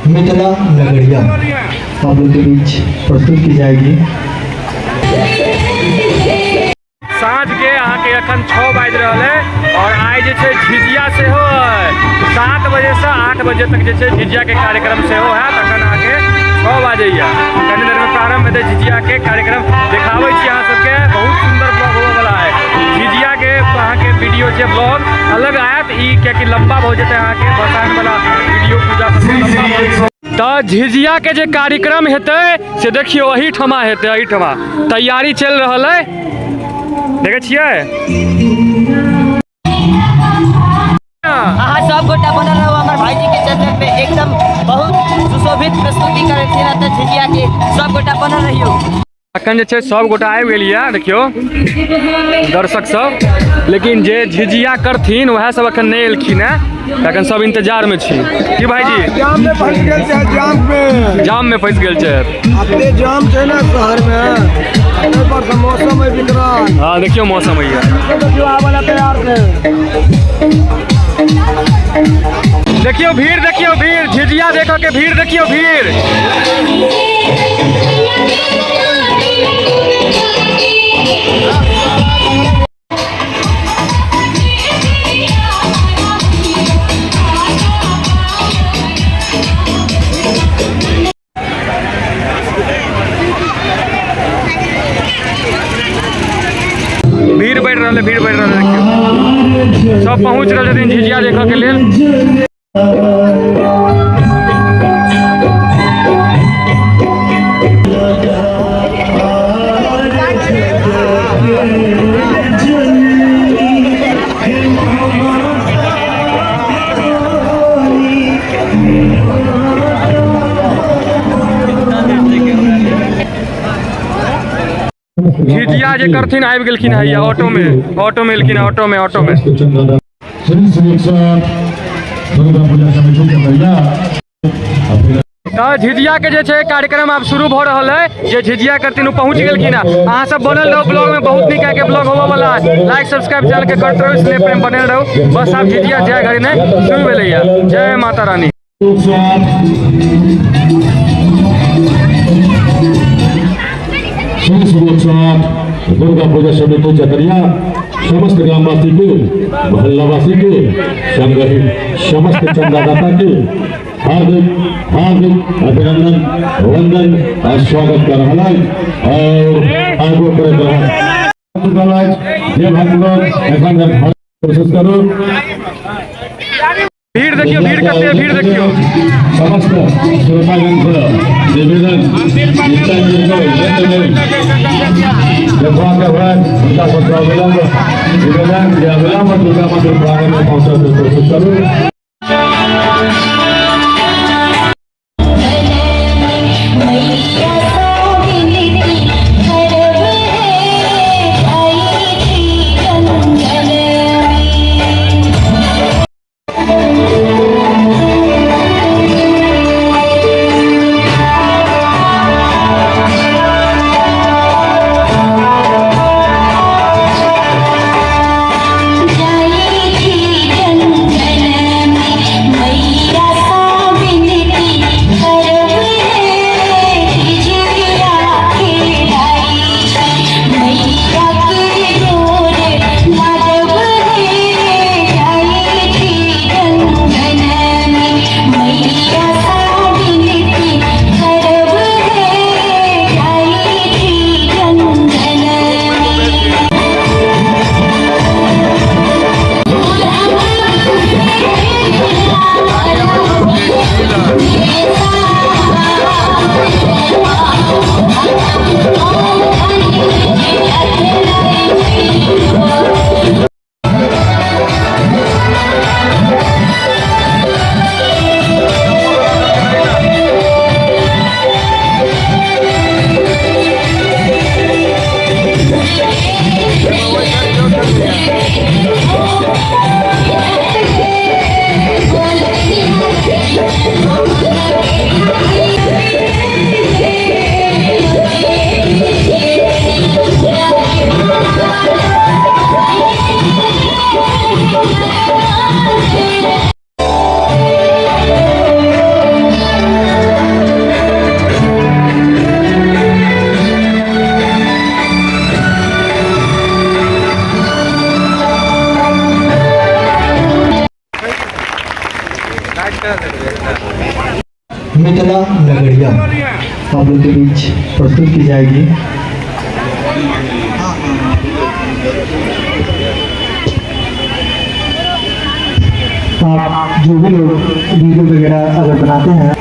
मिथिला नगरिया आप लोग के बीच प्रस्तुत की जाएगी। साँझ के अहाँके एखन 6 बाजि रहल है और आइ जे छै झिझिया सेहो है। 7 बजे से 8 बजे तक जे छै झिझिया के कार्यक्रम सेहो हैत। अखन अहाँके 6 बाजैया, कनी देर में प्रारंभ हेतै झिझिया के कार्यक्रम। देखाबै छी अहाँ सबके, बहुत सुंदर ब्लॉग होबऽ है झिझिया के। अहाँके वीडियो छै ब्लॉग अलग आयत ई, कियाकि लंबा भऽ जेतै अहाँके भसान वाला वीडियो पूजा सब लंबा भऽ जेतै। तऽ झिझिया के जे कार्यक्रम हेतै से देखियौ एहिठमा हेतै, एहिठमा तैयारी चलि रहल है, देखै छियै। अहाँ सब गोटा बनल रहू हमर भाईजी के चैनल पे, एकदम बहुत सुशोभित प्रस्तुति करै छियै तऽ झिझिया के सब गोटा बनल रहियौ। अखन जे छै सब गोटा आबि गेल यऽ, देखियौ दर्शक सब, लेकिन जे झिझिया करथिन वएह सब अखन नहि एलखिन हेँ, अखन सब इंतजार में छी। की भाईजी? जाम में फंस गेल छै, जाम में। जाम में फंस गेल छै। एते जाम छै ने शहर में, एहि पर से मौसम है विकराल। हाँ देखियौ मौसम है। देखियौ आबै लए तैयार छै। देखियौ भीड़, देखियौ भीड़, झिझिया देखऽ के भीड़, देखियौ भीड़। भीड़ बढ़ि रहल है, भीड़ बढ़ि रहल है, देखियौ सब पहुँच रहल छथिन झिझिया देखऽ के लेल। झिझिया जे करथिन आबि गेलखिन हैया ऑटो में, ऑटो में एलखिन, ऑटो में, ऑटो में। तऽ झिझिया के जे छै कार्यक्रम आब शुरू भऽ रहल है, जे झिझिया करथिन ओ पहुँच गेलखिन हेँ। अहाँ सब बनल रहू ब्लॉग में, बहुत नीक आइके ब्लॉग होबऽ वाला है। लाइक सब्सक्राइब चैनल के करते रहू, स्नेह प्रेम बनल रहू। बस आब झिझिया जय घड़ी नहि शुरू भेलैया। जय माता रानी। श्री श्री 108 दुर्गा पूजा समिति चतरिया समस्त ग्रामवासी के, मोहल्लावासी के संगहि समस्त चंदादाता के हार्दिक हार्दिक अभिनंदन, वंदन और स्वागत कर रहा है और आगू करैत रहत। जे भक्त लोग एखन कोशिश करू। भीड़ देखियो, भीड़ कते, भीड़ देखियो। समस्त श्रोतागण से निवेदन, देखबाक होयत हुनका सबके अविलंब निवेदन जे अविलंब दुर्गा मंदिर प्रांगण में पहुंचै के कोशिश करू। मिथिला नगरिया आप लोग के बीच प्रस्तुत की जाएगी। आप जो भी लोग वीडियो वगैरह अगर बनाते हैं,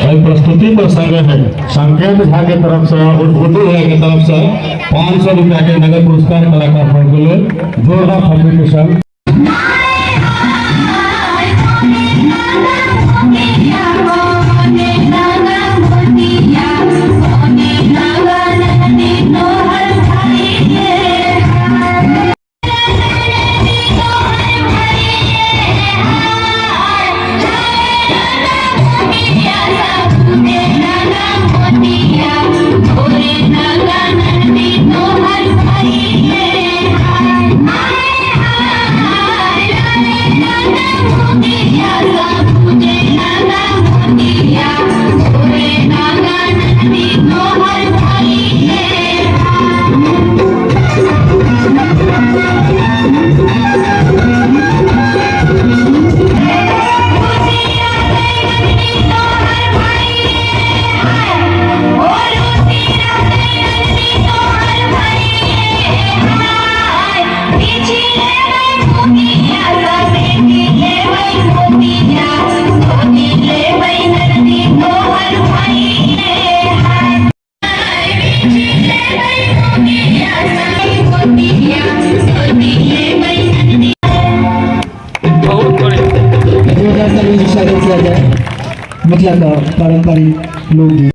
एहि प्रस्तुति पर संगे है संकेत झा के तरफ से और गुड्डू झा के तरफ से 500 रुपया के नगद पुरस्कार कलाकार फंड के लेल जोरदार थप्पी के संग। बहुत बढ़िया। जोरदार ताली से स्वागत किया जाए मिथिला का पारंपरिक लोकगीत।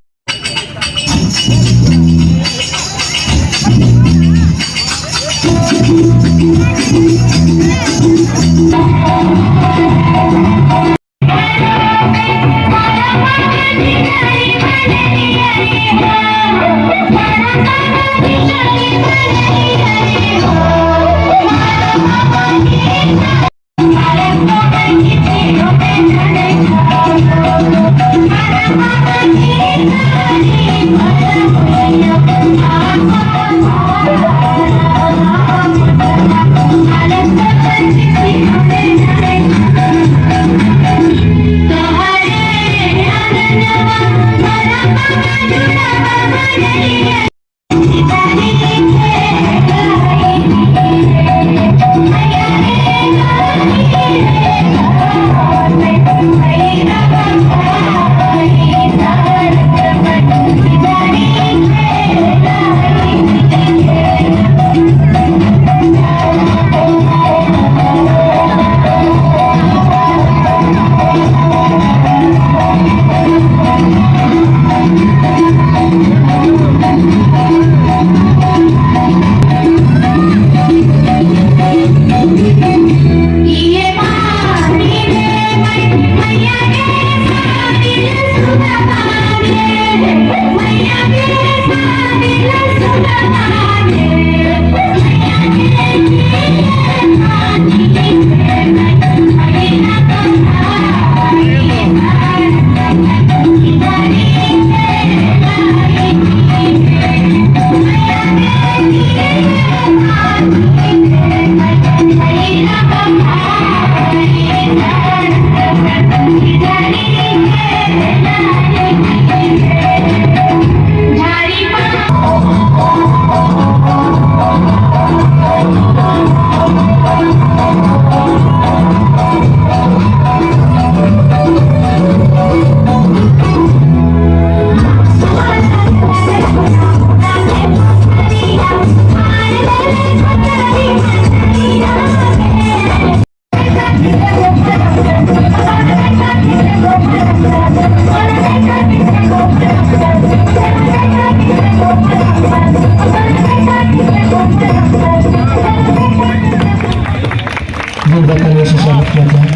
जोरदार तालियों से स्वागत किया जाए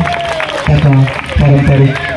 तथा पारंपरिक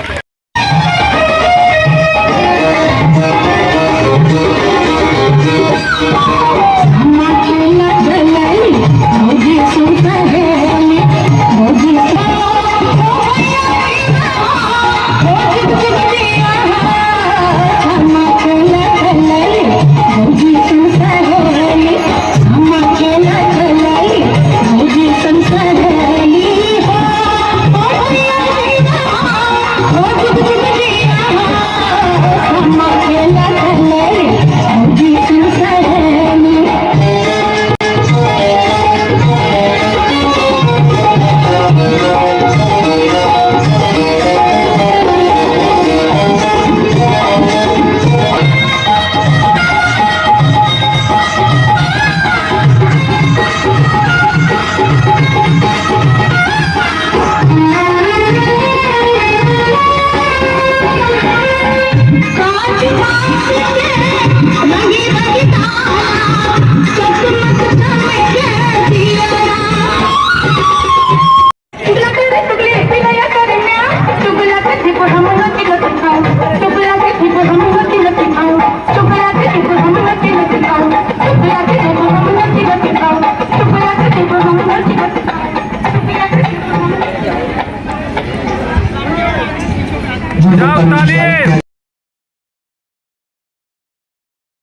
जोरदार तालियों से स्वागत किया।